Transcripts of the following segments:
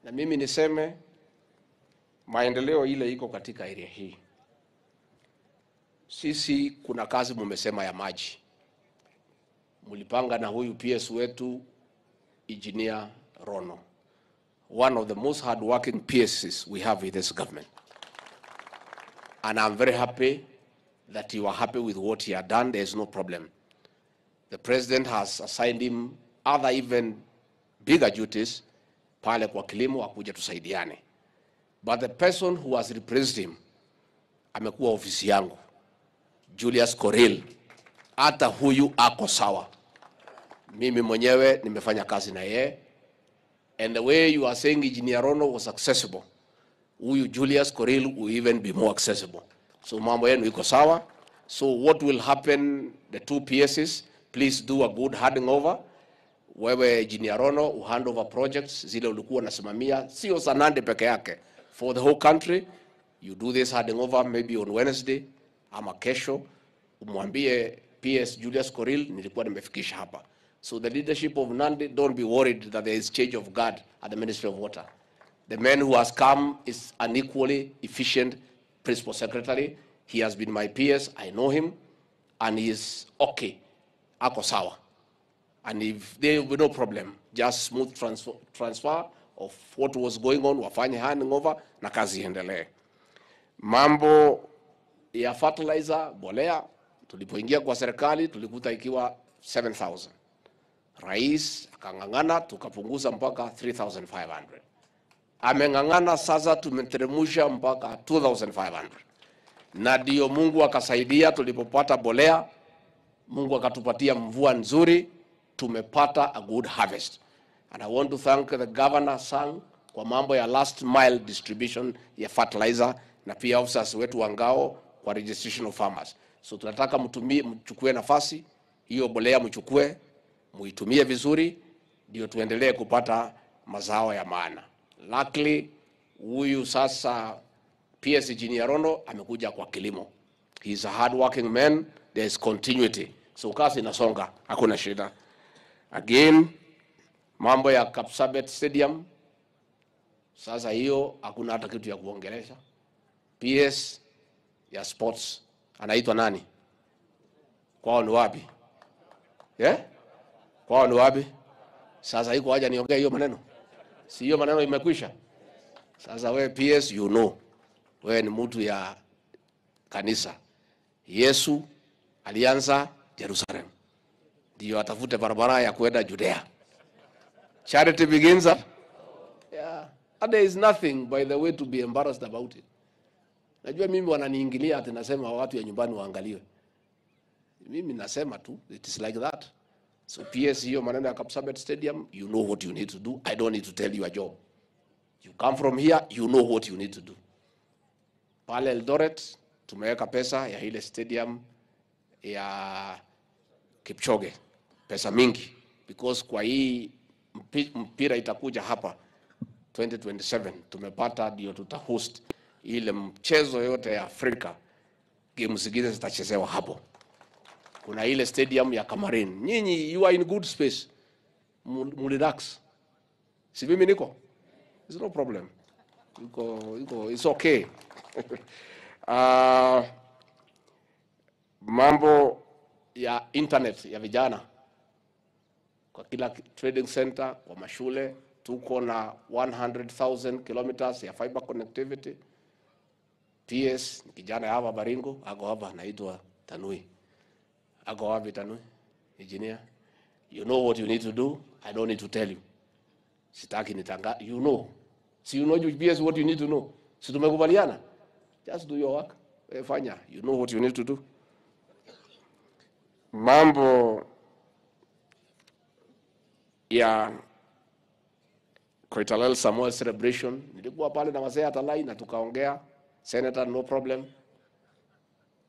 Na mimi niseme maendeleo ile iko katika area hii. Sisi kuna kazi mumesema ya maji. Mulipanga na huyu PS wetu Engineer Rono, one of the most hardworking PSs we have in this government. And I'm very happy that you are happy with what he had done. There is no problem. The president has assigned him other even bigger duties pale kwa kilimo, akuja tusaidiane. But the person who has replaced him amekuwa ofisi yangu, Julius Koril. Hata huyu ako sawa. Mimi mwenyewe nimefanya kazi na yeye. And the way you are saying Engineer Rono was accessible, huyu Julius Koril will even be more accessible. So mambo yenu iko sawa. So what will happen, the two PSs, please do a good handing over. Wewe Engineer Rono, hand over projects zile ulikuwa unasimamia, sio za Nandi peke yake, for the whole country. You do this handing over maybe on Wednesday ama kesho, umwambie PS Julius Koril nilikuwa nimefikisha hapa. So the leadership of Nandi, don't be worried that there is change of guard at the Ministry of Water. The man who has come is an equally efficient principal secretary. He has been my PS, I know him, and he is okay. Ako sawa. And if there will be no problem, just smooth transfer of what was going on, wafanye handing over na kazi iendelee. Mambo ya fertilizer, bolea, tulipoingia kwa serikali tulikuta ikiwa 7,000. Rais akang'ang'ana tukapunguza mpaka 3,500. Ameng'ang'ana sasa tumeteremsha mpaka 2,500. Na ndio Mungu akasaidia, tulipopata bolea, Mungu akatupatia mvua nzuri, tumepata a good harvest. And I want to thank the governor Sang kwa mambo ya last mile distribution ya fertilizer na pia officers wetu wa ngao kwa registration of farmers. So tunataka mtumie, mchukue nafasi hiyo bolea, mchukue, muitumie vizuri ndio tuendelee kupata mazao ya maana. Luckily huyu sasa PS Engineer Rono amekuja kwa kilimo. He is a hard working man, there is continuity. So kazi inasonga, hakuna shida. Again, mambo ya Kapsabet Stadium, sasa hiyo hakuna hata kitu ya kuongelesha. PS ya sports anaitwa nani? Kwao ni wapi? Yeah? Kwao ni wapi? Sasa iko haja niongee hiyo maneno? Si hiyo maneno imekwisha? Sasa we PS, you know, wewe ni mtu ya kanisa. Yesu alianza Jerusalem, ndio atafute barabara ya kwenda Judea. Charity begins at, yeah. And there is nothing, by the way, to be embarrassed about it. Najua mimi wananiingilia ati nasema watu ya nyumbani waangaliwe. Mimi nasema tu, it is like that. So PS, hiyo maneno ya Kapsabet Stadium, you know what you need to do. I don't need to tell you a job. You come from here, you know what you need to do. Pale Eldoret, tumeweka pesa ya ile stadium ya Kipchoge, pesa mingi, because kwa hii mpira itakuja hapa 2027, tumepata ndio tutahost ile mchezo yote ya Afrika, games zingine zitachezewa hapo. Kuna ile stadium ya Kamarin. Nyinyi you are in good space. Relax. Si mimi niko? There's no problem. Yuko, it's okay. Mambo ya internet ya vijana kwa kila trading center, kwa mashule tuko na 100,000 kilometers ya fiber connectivity. PS ni kijana hapa Baringo, ako hapa anaitwa Tanui. Ako wapi Tanui? Engineer. You know what you need to do. I don't need to tell you. Sitaki nitanga, you know. Si you know you PS what you need to know. Si tumekubaliana? Just do your work. Fanya. You know what you need to do. Mambo ya Koitalel Samoei celebration, nilikuwa pale na wazee Atalai na tukaongea. Senator, no problem.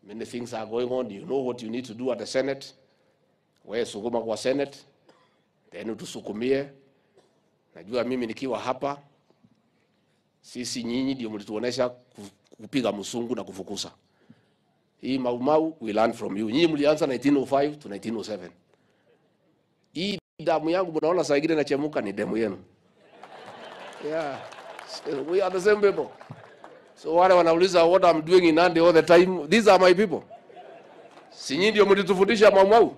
Many things are going on. You know what you need to do at the Senate. Wewe sukuma kwa Senate, then utusukumie. Najua mimi nikiwa hapa, sisi nyinyi ndio mlituonesha kupiga msungu na kufukusa. Hii Mau Mau we learn from you. Nyinyi mlianza 1905 to 1907. Hii damu yangu mnaona saa ingine inachemuka ni damu yenu. Yeah. So we are the same people. So wale wanauliza what I'm doing in Nandi all the time, these are my people. Si nyinyi ndio mlitufundisha Mau Mau?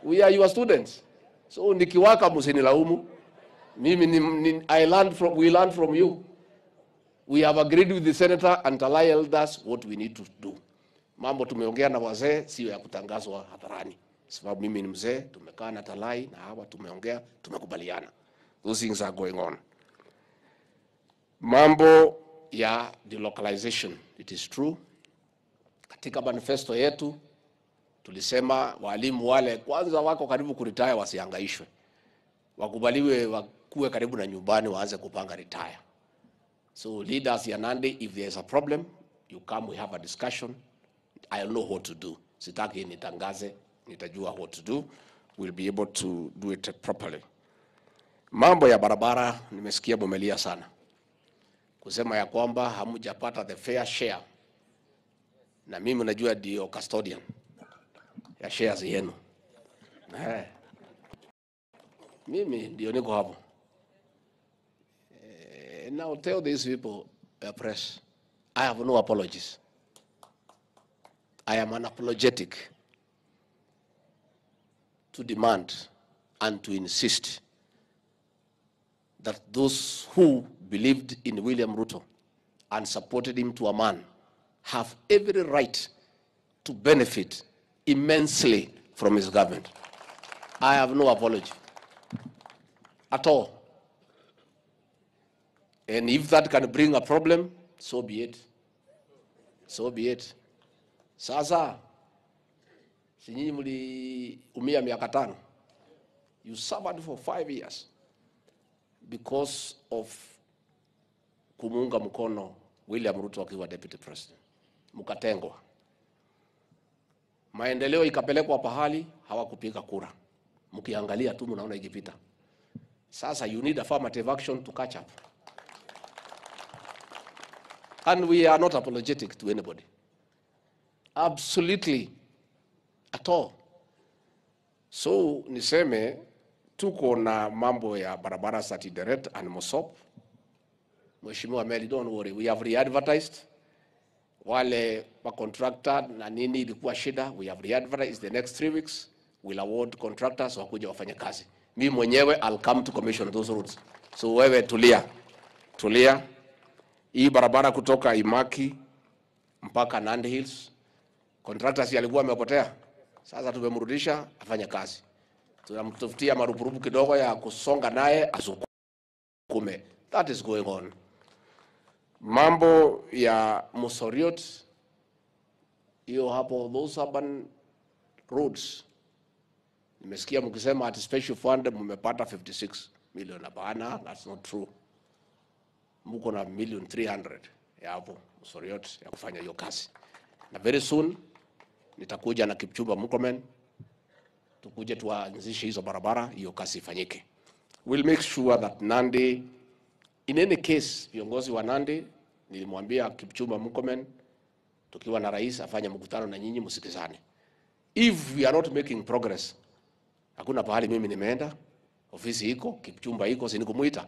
We are your students. So nikiwaka msinilaumu. Mimi ni, I learned from, we learn from you. We have agreed with the senator and Talai elders what we need to do. Mambo tumeongea na wazee sio ya kutangazwa hadharani. Sababu mimi ni mzee, tumekaa na Talai na hawa tumeongea, tumekubaliana. Those things are going on. Mambo ya delocalization, it is true. Katika manifesto yetu tulisema walimu wale kwanza wako karibu kuretire wasihangaishwe, wakubaliwe wakuwe karibu na nyumbani, waanze kupanga retire. So leaders ya Nandi, if there is a problem, you come, we have a discussion. I know what to do. Sitaki nitangaze, nitajua what to do. We'll be able to do it properly. Mambo ya barabara nimesikia mumelia sana kusema ya kwamba hamjapata the fair share, na mimi najua ndio custodian ya shares yenu. Eh, mimi ndio niko hapo. Now tell these people, press, I have no apologies. I am unapologetic to demand and to insist that those who believed in William Ruto and supported him to a man have every right to benefit immensely from his government. I have no apology at all. And if that can bring a problem, so be it. So be it. Sasa, si nyinyi mliumia miaka 5. You suffered for 5 years because of kumuunga mkono William Ruto akiwa deputy president. Mkatengwa. Maendeleo ikapelekwa pahali hawakupiga kura. Mkiangalia tu mnaona ikipita. Sasa you need affirmative action to catch up. And we are not apologetic to anybody. Absolutely. At all. So niseme tuko na mambo ya barabara za Tinderet and Mosop. Mheshimiwa Meli, don't worry, we have re-advertised. Wale wa contractor na nini ilikuwa shida, we have re-advertised. The next 3 weeks we'll award contractors wakuja wafanye kazi. Mimi mwenyewe I'll come to commission those roads. So wewe tulia. Tulia. Hii barabara kutoka Imaki mpaka Nandi Hills, contractors alikuwa amepotea. Sasa tumemrudisha afanye kazi. Tunamtafutia marupurupu kidogo ya kusonga naye asukume. That is going on. Mambo ya Mosoriot, hiyo hapo, those urban roads. Nimesikia mkisema at special fund mmepata 56 million. Hapana, that's not true. Mko na 1,300,000 ya hapo Mosoriot ya kufanya hiyo kazi. Na very soon nitakuja na Kipchumba Murkomen tukuje tuanzishe hizo barabara, hiyo kazi ifanyike. We'll make sure that Nandi, in any case, viongozi wa Nandi, nilimwambia Kipchumba Murkomen tukiwa na rais afanye mkutano na nyinyi msikizane. If we are not making progress, hakuna pahali mimi nimeenda, ofisi iko, Kipchumba iko, si nikumuita.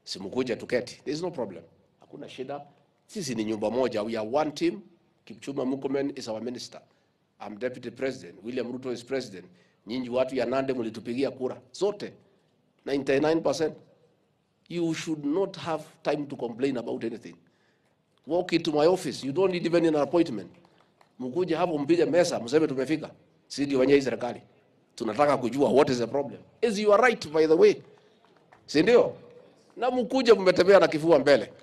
Simukuje tuketi. There is no problem. Hakuna shida. Sisi ni nyumba moja. We are one team. Kipchumba Murkomen is our minister. I'm deputy president. William Ruto is president. Nyinyi watu ya Nandi mlitupigia kura zote 99%. You should not have time to complain about anything. Walk into my office. You don't need even an appointment. Mkuje hapo mpige mesa, mseme tumefika. Sisi ndio wenye serikali. Tunataka kujua what is the problem. Is you are right, by the way. Si ndio? Na mkuje mmetembea na kifua mbele.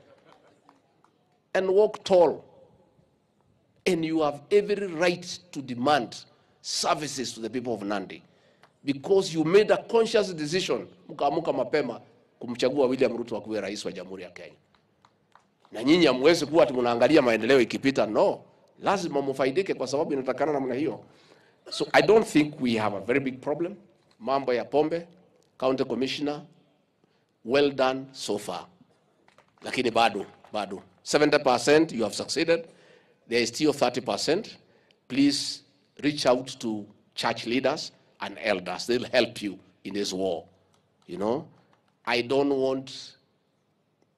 And walk tall. And you have every right to demand services to the people of Nandi. Because you made a conscious decision, mkaamuka mapema kumchagua William Ruto akuwe rais wa Jamhuri ya Kenya. Na nyinyi hamwezi kuwa ati mnaangalia maendeleo ikipita, no. Lazima mfaidike kwa sababu inatakana namna hiyo. So I don't think we have a very big problem. Mambo ya pombe, county commissioner, well done so far. Lakini bado, bado. 70% you have succeeded. There is still 30%. Please reach out to church leaders and elders. They'll help you in this war. You know, I don't want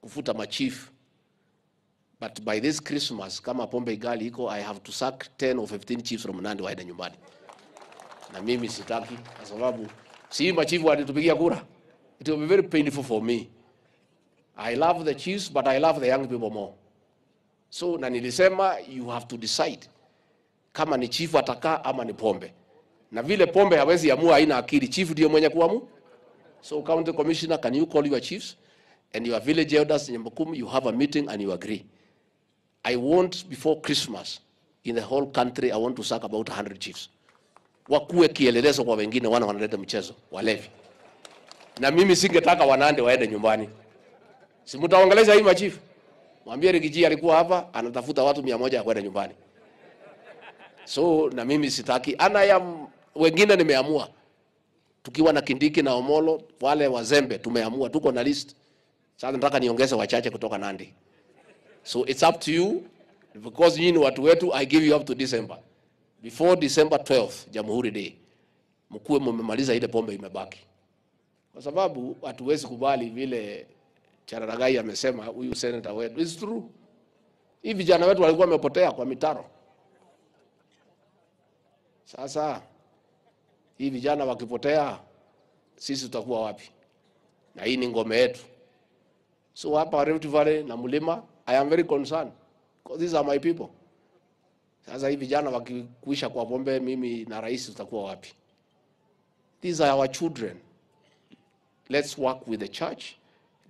kufuta machief. But by this Christmas, kama pombe igali iko, I have to sack 10 or 15 chiefs from Nandi waende nyumbani. Na mimi sitaki, kwa sababu si machifu walitupigia kura. It will be very painful for me. I love the chiefs, but I love the young people more. So na nilisema you have to decide kama ni chifu atakaa ama ni pombe. Na vile pombe hawezi amua, haina akili, chief ndio mwenye kuamua. So county commissioner, can you call your chiefs and your village elders in Nyumba, you have a meeting and you agree. I want before Christmas in the whole country, I want to sack about 100 chiefs. Wakuwe kielelezo kwa wengine, wana wanaleta mchezo, walevi. Na mimi singetaka wanande waende nyumbani. Si mtaongeleza hii machifu? Mwambie Rigiji alikuwa hapa anatafuta watu 100 ya kwenda nyumbani. So na mimi sitaki. Ana ya wengine nimeamua. Tukiwa na Kindiki na Omolo, wale wazembe tumeamua, tuko na list. Sasa nataka niongeze wachache kutoka Nandi. So it's up to you, because nyinyi ni watu wetu. I give you up to December. Before December 12th, Jamhuri Day, mkuwe mmemaliza ile pombe imebaki. Kwa sababu hatuwezi kubali vile Cherargei amesema huyu senator wetu. It's true. Hii vijana wetu walikuwa wamepotea kwa mitaro. Sasa hii vijana wakipotea, sisi tutakuwa wapi? Na hii ni ngome yetu. So hapa Rift Valley na Mlima, I am very concerned because these are my people. Sasa hii vijana wakikuisha kwa pombe, mimi na rais tutakuwa wapi? These are our children. Let's work with the church.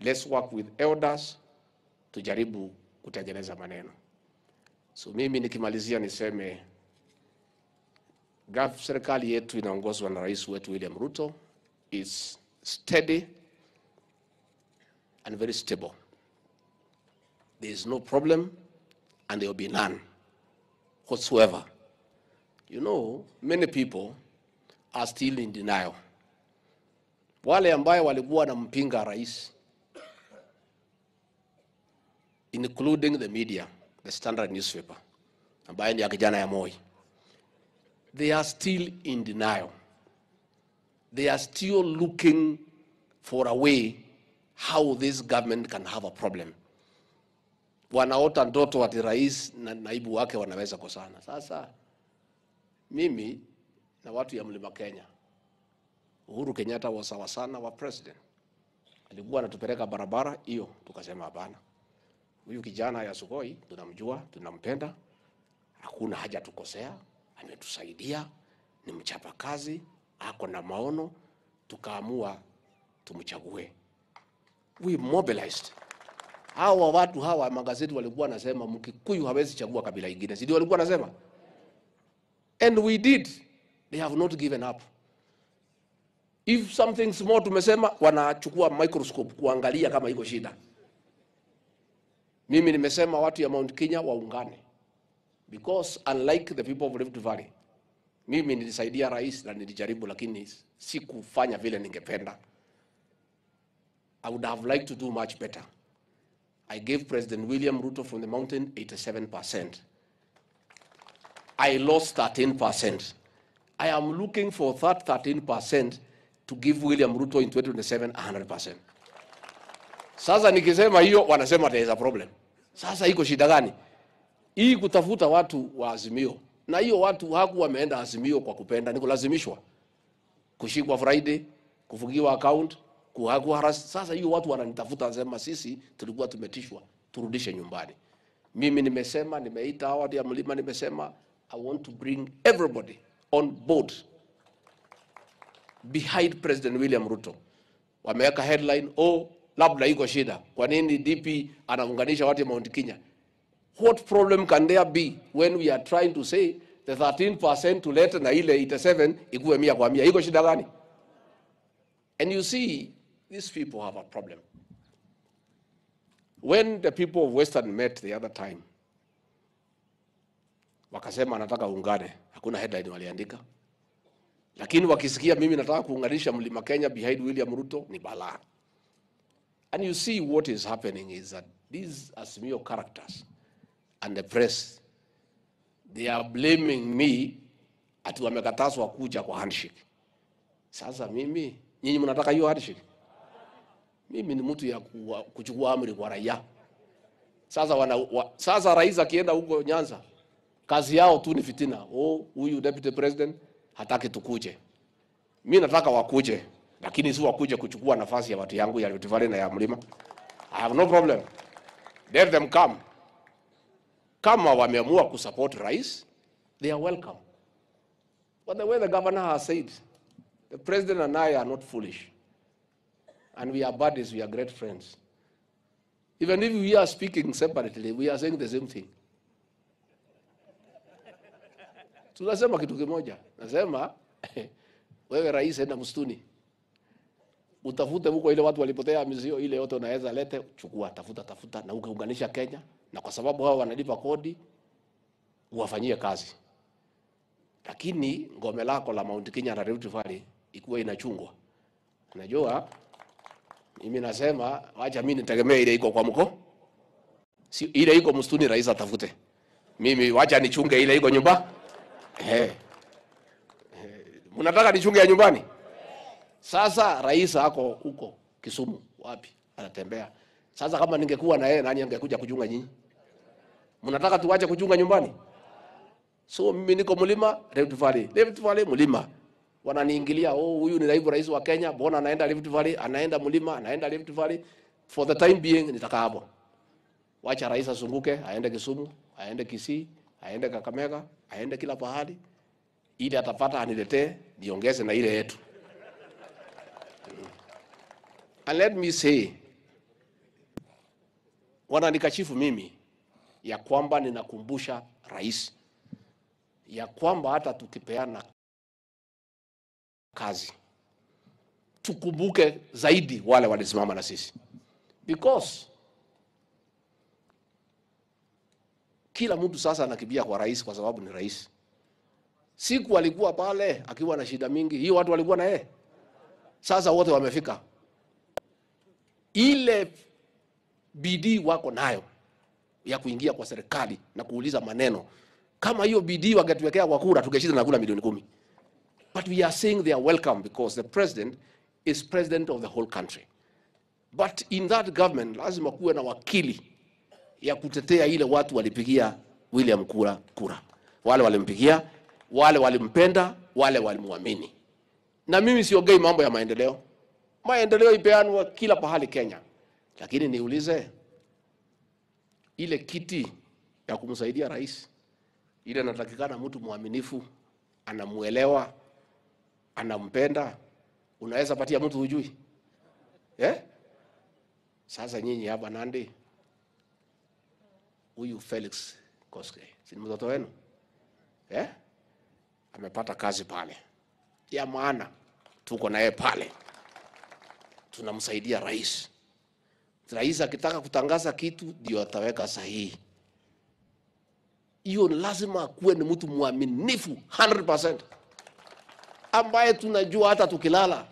Let's work with elders. Tujaribu kutengeneza maneno. So mimi nikimalizia niseme serikali yetu inaongozwa na rais wetu William Ruto is steady and very stable. There is no problem and there will be none whatsoever. You know, many people are still in denial. Wale ambayo walikuwa wanampinga rais, including the media, the Standard newspaper, ambaye ni ya kijana ya Moi, they are still in denial. They are still looking for a way how this government can have a problem. Wanaota ndoto ati rais na naibu wake wanaweza kosana. Sasa mimi na watu ya Mlima Kenya, Uhuru Kenyatta was sawa sana wa president. Alikuwa anatupeleka barabara hiyo, tukasema hapana. Huyu kijana ya Sugoi tunamjua, tunampenda. Hakuna haja tukosea, ametusaidia, ni mchapakazi, ako na maono, tukaamua tumchague. We mobilized. Hawa watu hawa magazeti walikuwa nasema Mkikuyu hawezi chagua kabila ingine. Si ndio walikuwa nasema? And we did. They have not given up. If something small tumesema, wanachukua microscope kuangalia kama iko shida. Mimi nimesema watu ya Mount Kenya waungane. Because unlike the people of Rift Valley, mimi nilisaidia rais na nilijaribu, lakini sikufanya vile ningependa. I would have liked to do much better. I gave President William Ruto from the mountain 87%. I lost 13%. I am looking for that 13% to give William Ruto in 2027 100%. Sasa nikisema hiyo wanasema there is a problem. Sasa iko shida gani? Hii kutafuta watu wa Azimio. Na hiyo watu haku wameenda Azimio kwa kupenda, ni kulazimishwa. Kushikwa Friday, kufungiwa account, kuharas. Sasa hiyo watu wananitafuta wanasema sisi tulikuwa tumetishwa, turudishe nyumbani. Mimi nimesema, nimeita hawa ya mlima, nimesema I want to bring everybody on board behind President William Ruto. Wameweka headline, oh, labda iko shida. Kwa nini DP anaunganisha watu ya Mount Kenya? What problem can there be when we are trying to say the 13% tulete na ile 87 ikuwe 100%? Iko shida gani? And you see, these people have a problem. When the people of Western met the other time, wakasema nataka ungane, hakuna headline waliandika. Lakini wakisikia mimi nataka kuunganisha Mlima Kenya behind William Ruto, ni balaa. And you see what is happening is that these Azimio characters and the press, they are blaming me ati wamekatazwa kuja kwa handshake. Sasa mimi, nyinyi mnataka hiyo handshake? Mimi ni mtu ya kuchukua amri kwa raia. Sasa sasa rais akienda huko Nyanza, kazi yao tu ni fitina. Oh, huyu deputy president hataki tukuje. Mimi nataka wakuje, lakini si wakuje kuchukua nafasi ya watu yangu ya Rift Valley na ya Mlima. I have no problem. Let them come. Kama wameamua kusupport rais, they are welcome. But the way the governor has said, the president and I are not foolish. And we are buddies, we are great friends. Even if we are speaking separately, we are saying the same thing. Tunasema kitu kimoja. Nasema, wewe rais enda msituni. Utafute huko ile watu walipotea mizio ile yote unaweza lete, chukua, tafuta, tafuta na ukiunganisha Kenya, na kwa sababu hao wanalipa kodi, uwafanyie kazi. Lakini ngome lako la Mount Kenya na Rift Valley ikuwa inachungwa. Unajua, mimi nasema acha mimi nitegemee ile iko kwa mko. Si ile iko msituni rais atafute. Mimi wacha nichunge ile iko nyumba. Mnataka nichunge ya nyumbani? Sasa rais ako huko Kisumu wapi? Anatembea. Sasa kama ningekuwa na yeye, nani angekuja kuchunga nyinyi? Mnataka tuache kuchunga nyumbani? So mimi niko mlima Rift Valley. Rift Valley mlima. Wananiingilia, oh huyu ni naibu rais wa Kenya, mbona anaenda Rift Valley, anaenda mlima, anaenda Rift Valley. For the time being nitakaa hapo. Wacha rais azunguke, aende Kisumu, aende Kisii, aende Kakamega, aende kila pahali. Ile atapata aniletee, niongeze na ile yetu. And let me say, wananikashifu mimi ya kwamba ninakumbusha rais ya kwamba hata tukipeana kazi tukumbuke zaidi wale walisimama na sisi, because kila mtu sasa anakimbia kwa rais kwa sababu ni rais. Siku alikuwa pale akiwa na shida mingi, hiyo watu walikuwa na yeye. Sasa wote wamefika. Ile bidii wako nayo ya kuingia kwa serikali na kuuliza maneno, kama hiyo bidii wangetuwekea kwa kura tungeshinda na kura milioni 10. But we are saying they are welcome because the president is president of the whole country. But in that government lazima kuwe na wakili ya kutetea ile watu walipigia William kura. Wale walimpigia, wale walimpenda, wale walimuamini. Na mimi siongei mambo ya maendeleo. Maendeleo ipeanwa kila pahali Kenya. Lakini niulize, ile kiti ya kumsaidia rais, ile natakikana mtu muaminifu, anamuelewa, anampenda, unaweza patia mtu hujui? Eh? Sasa nyinyi hapa Nandi, huyu Felix Koskei, si ni mtoto wenu? Eh? Amepata kazi pale. Ya maana tuko naye pale. Tunamsaidia rais. Rais akitaka kutangaza kitu ndio ataweka sahihi. Hiyo lazima kuwe ni mtu mwaminifu 100%. Ambaye tunajua hata tukilala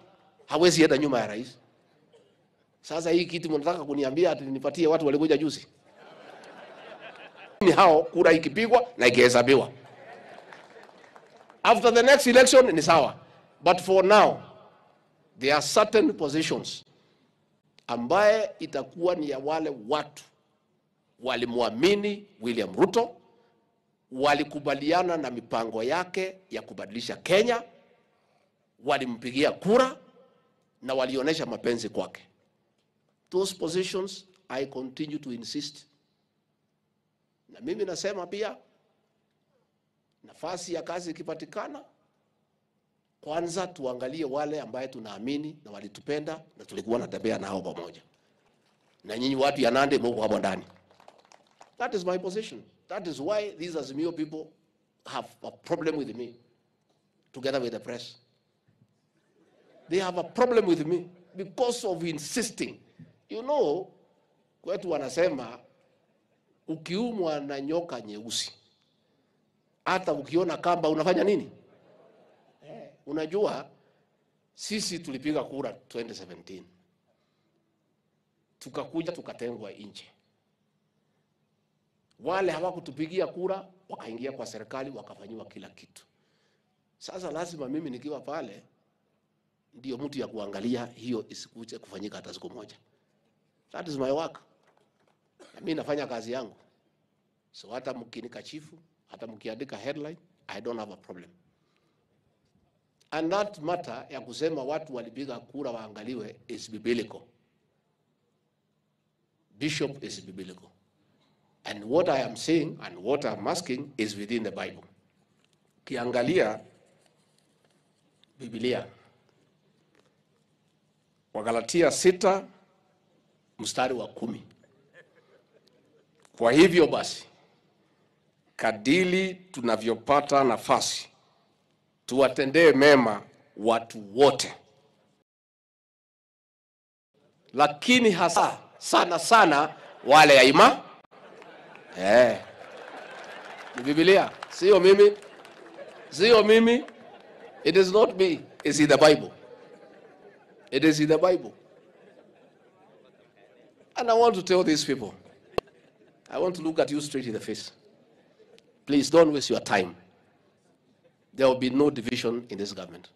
hawezi enda nyuma ya rais. Sasa hii kitu mnataka kuniambia ati nipatie watu walikuja juzi? Ni hao kura ikipigwa na ikihesabiwa. After the next election ni sawa. But for now there are certain positions ambaye itakuwa ni ya wale watu walimuamini William Ruto, walikubaliana na mipango yake ya kubadilisha Kenya, walimpigia kura na walionesha mapenzi kwake. Those positions I continue to insist. Na mimi nasema pia, nafasi ya kazi ikipatikana, kwanza tuangalie wale ambaye tunaamini na walitupenda na tulikuwa natembea nao pamoja. Na nyinyi watu ya Nandi mko hapo ndani. That is my position. That is why these Azimio people have a problem with me, together with the press. They have a problem with me because of insisting. You know, kwetu wanasema ukiumwa na nyoka nyeusi, hata ukiona kamba unafanya nini? Unajua, sisi tulipiga kura 2017. Tukakuja tukatengwa nje. Wale hawakutupigia kura wakaingia kwa serikali wakafanyiwa kila kitu. Sasa lazima mimi nikiwa pale Ndio mtu ya kuangalia hiyo isikuje kufanyika hata siku moja. That is my work. Na mimi nafanya kazi yangu. So hata mkinikashifu, hata mkiandika headline, I don't have a problem. And that matter ya kusema watu walipiga kura waangaliwe is biblical. Bishop, is biblical. And what I am saying and what I'm asking is within the Bible. Kiangalia Biblia, Wagalatia 6 mstari wa 10. Kwa hivyo basi, kadili tunavyopata nafasi, tuwatendee mema watu wote, lakini hasa sana sana wale ya ima. Eh, ni Biblia, sio mimi, sio mimi. It is not me, it's in the Bible. It is in the Bible. And I want to tell these people, I want to look at you straight in the face. Please don't waste your time. There will be no division in this government.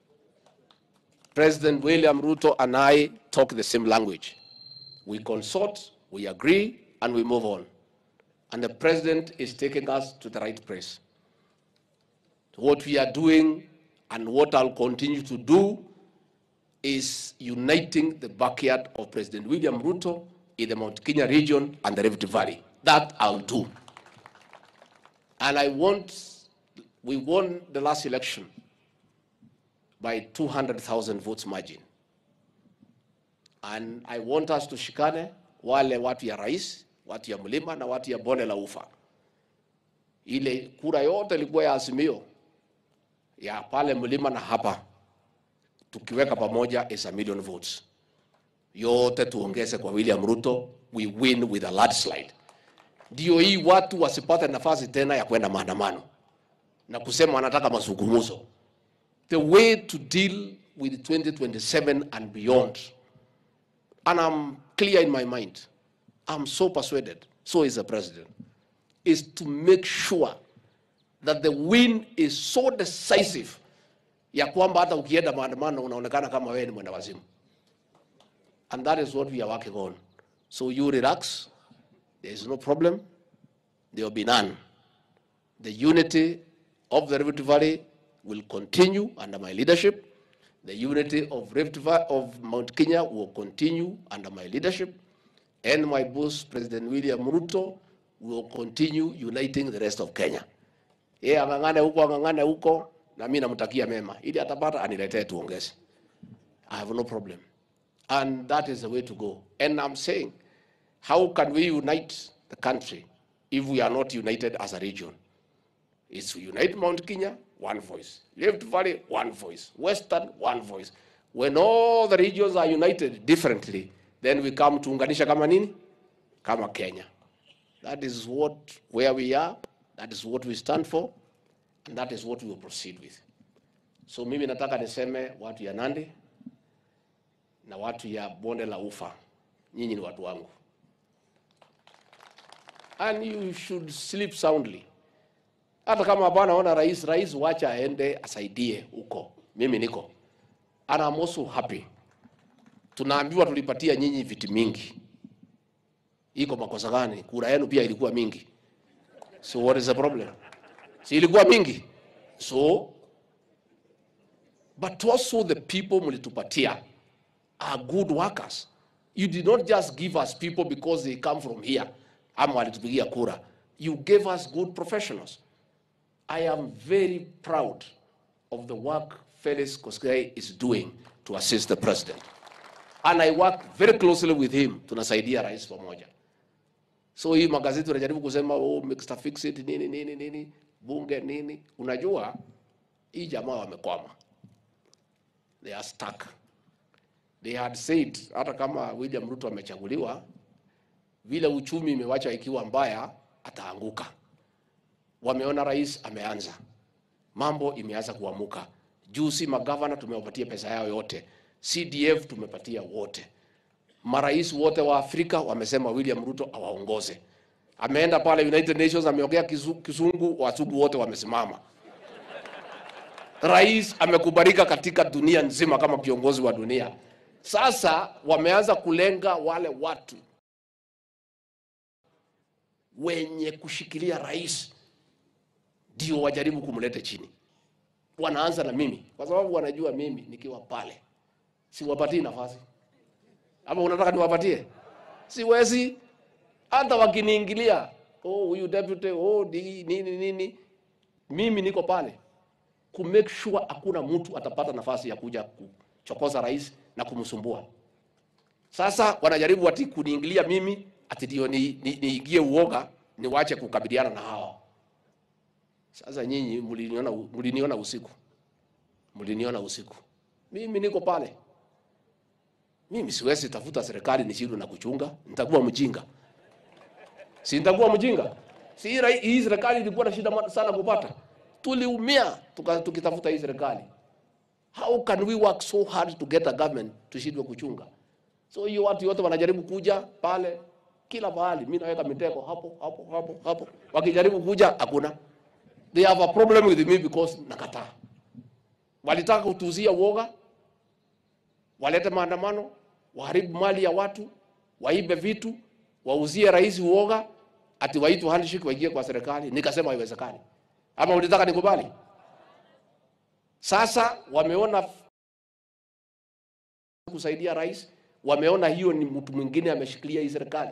President William Ruto and I talk the same language. We consult, we agree, and we move on. And the president is taking us to the right place. What we are doing and what I'll continue to do is uniting the backyard of President William Ruto in the Mount Kenya region and the Rift Valley. That I'll do. And we won the last election by 200,000 votes margin. And I want us to shikane, wale watu ya rais, watu ya mlima na watu ya bonde la ufa. Ile kura yote ilikuwa ya Azimio ya pale mlima na hapa, tukiweka pamoja is a million votes. Yote tuongeze kwa William Ruto, we win with a landslide. Ndio hii watu wasipate nafasi tena ya kwenda maandamano na kusema wanataka mazungumzo. The way to deal with 2027 and beyond, and I'm clear in my mind, I'm so persuaded, so is the president, is to make sure that the win is so decisive ya kwamba hata ukienda maandamano unaonekana kama wewe ni mwenda wazimu. And that is what we are working on. So you relax, there is no problem, there will be none. The unity of the Rift Valley will continue under my leadership. The unity of Rift Valley, of Mount Kenya will continue under my leadership. And my boss, President William Ruto, will continue uniting the rest of Kenya. Yeye ang'ang'ane huko, ang'ang'ane huko, na mimi namtakia mema. Ili atapata aniletee tuongeze. I have no problem. And that is the way to go. And I'm saying, how can we unite the country if we are not united as a region? It's unite Mount Kenya, one voice. Rift Valley, one voice. Western, one voice. When all the regions are united differently, then we come tuunganisha kama nini? Kama Kenya. That is where we are, that is what we stand for, and that is what we will proceed with. So mimi nataka niseme watu ya Nandi na watu ya bonde la Ufa, nyinyi ni watu wangu. And you should sleep soundly. Hata kama hapana ona rais, rais wacha aende asaidie huko. Mimi niko. And I'm also happy. Tunaambiwa tulipatia nyinyi viti mingi. Iko makosa gani? Kura yenu pia ilikuwa mingi. So what is the problem? Si ilikuwa mingi. So but also the people mlitupatia are good workers. You did not just give us people because they come from here ama walitupigia kura. You gave us good professionals. I am very proud of the work Felix Koskei is doing to assist the president. And I work very closely with him. Tunasaidia rais pamoja. So hii magazeti unajaribu kusema, "Oh, Mr. Fix It," nini nini nini, bunge nini. Unajua hii jamaa wamekwama. They are stuck. They had said hata kama William Ruto amechaguliwa, vile uchumi imewacha ikiwa mbaya, ataanguka. Wameona rais ameanza, mambo imeanza kuamuka. Juzi magavana tumewapatia pesa yao yote, CDF tumepatia wote, marais wote wa Afrika wamesema William Ruto awaongoze. Ameenda pale United Nations ameongea Kizungu, wazungu wote wamesimama. Rais amekubalika katika dunia nzima kama kiongozi wa dunia. Sasa wameanza kulenga wale watu wenye kushikilia rais ndio wajaribu kumleta chini. Wanaanza na mimi kwa sababu wanajua mimi nikiwa pale siwapatii nafasi. Ama unataka niwapatie? Siwezi. Hata wakiniingilia, oh huyu deputy, oh nini nini, mimi niko pale ku make sure hakuna mtu atapata nafasi ya kuja kuchokoza rais na kumsumbua. Sasa wanajaribu ati kuniingilia mimi ati ndio niingie uoga niwache kukabiliana na hawa. Sasa nyinyi mliniona usiku. Mliniona usiku. Mimi niko pale. Mimi siwezi tafuta serikali nishindwe na kuchunga, nitakuwa mjinga. Si nitakuwa mjinga? Si hii serikali ilikuwa na shida sana kupata. Tuliumia tukitafuta hii serikali. How can we work so hard to get a government tushindwe kuchunga? So hiyo watu wote wanajaribu kuja pale kila mahali, mimi naweka mitego hapo hapo hapo hapo. Wakijaribu kuja hakuna. They have a problem with me because nakataa. Walitaka kutuuzia uoga, walete maandamano, waharibu mali ya watu, waibe vitu, wauzie rais uoga, ati waitwe handshake waingie kwa serikali. Nikasema haiwezekani. Ama ulitaka nikubali? Sasa wameona kusaidia rais, wameona hiyo ni mtu mwingine ameshikilia hii serikali.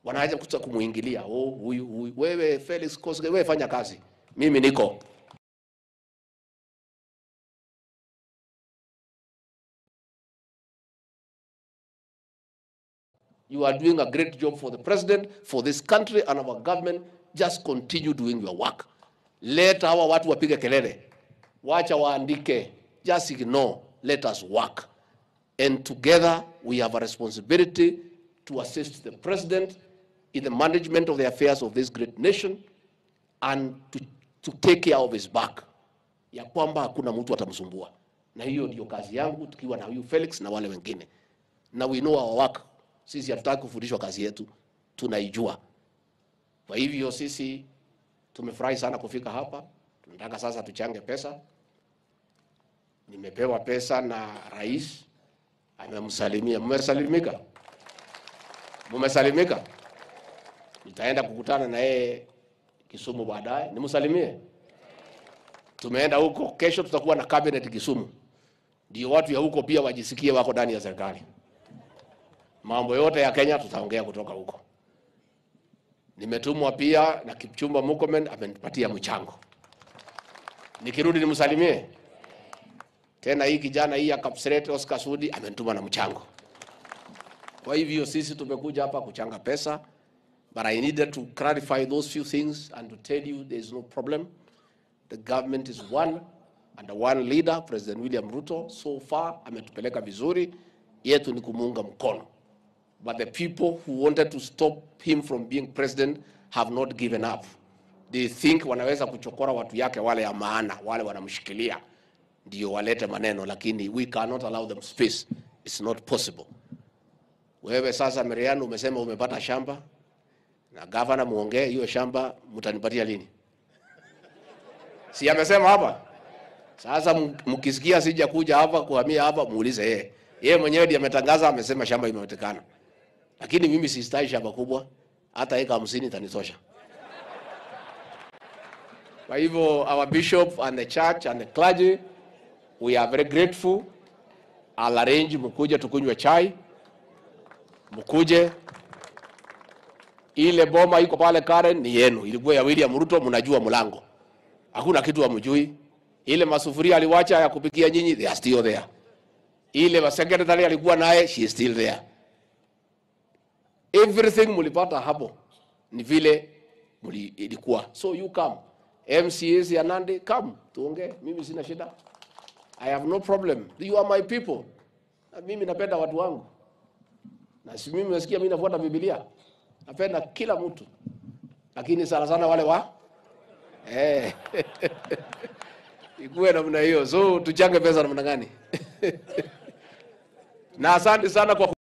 Wanaanza kumuingilia. Oh, huyu huyu. Wewe Felix Koskei, wewe fanya kazi. Mimi niko. You are doing a great job for the president, for this country and our government. Just continue doing your work. Let hawa watu wapige kelele. Wacha waandike. Just ignore. Let us work. And together we have a responsibility to assist the president in the management of the affairs of this great nation and to take care of his back. Ya kwamba hakuna mtu atamsumbua. Na hiyo ndio kazi yangu tukiwa na huyu Felix na wale wengine. Na we know our work. Sisi hatutaki kufundishwa kazi yetu, tunaijua. Kwa hivyo sisi tumefurahi sana kufika hapa. Tunataka sasa tuchange pesa. Nimepewa pesa na rais, amemsalimia. Mmesalimika? Mmesalimika? Nitaenda kukutana na yeye Kisumu baadaye, nimsalimie. Tumeenda huko, kesho tutakuwa na cabinet Kisumu. Ndio watu ya huko pia wajisikie wako ndani ya serikali. Mambo yote ya Kenya tutaongea kutoka huko. Nimetumwa pia na Kipchumba Murkomen, amenipatia mchango. Nikirudi nimsalimie. Tena hii kijana hii ya Kapseret Oscar Sudi amenituma na mchango. Kwa hivyo sisi tumekuja hapa kuchanga pesa, but I needed to clarify those few things and to tell you there is no problem. The government is one and the one leader, President William Ruto, so far ametupeleka vizuri, yetu ni kumuunga mkono. But the people who wanted to stop him from being president have not given up. They think wanaweza kuchokora watu yake wale ya maana, wale wanamshikilia, ndio walete maneno, lakini we cannot allow them space. It's not possible. Wewe sasa Mariano umesema umepata shamba, na governor muongee hiyo shamba mtanipatia lini? Si amesema hapa? Sasa mkisikia sija kuja hapa kuhamia hapa, muulize yeye. Yeye mwenyewe ndiye ametangaza, amesema shamba imepatikana. Lakini mimi sistai shamba kubwa, hata eka 50 itanitosha. Kwa hivyo our bishop and the church and the clergy, we are very grateful. I'll arrange mkuje tukunywe chai. Mkuje. Ile boma iko pale Karen ni yenu. Ilikuwa ya William Ruto, mnajua mlango. Hakuna kitu hamjui. Ile masufuria aliwacha ya kupikia nyinyi, they are still there. Ile secretary alikuwa naye, she is still there. Everything mulipata hapo ni vile ilikuwa. So you come. MCAs ya Nandi, come tuongee. Mimi sina shida. I have no problem. You are my people. Na mimi napenda watu wangu. Na si mimi nasikia mimi nafuata Biblia. Napenda kila mtu. Lakini sana sana wale wa ikuwe namna hiyo. So tuchange pesa namna gani? Na asante sana kwa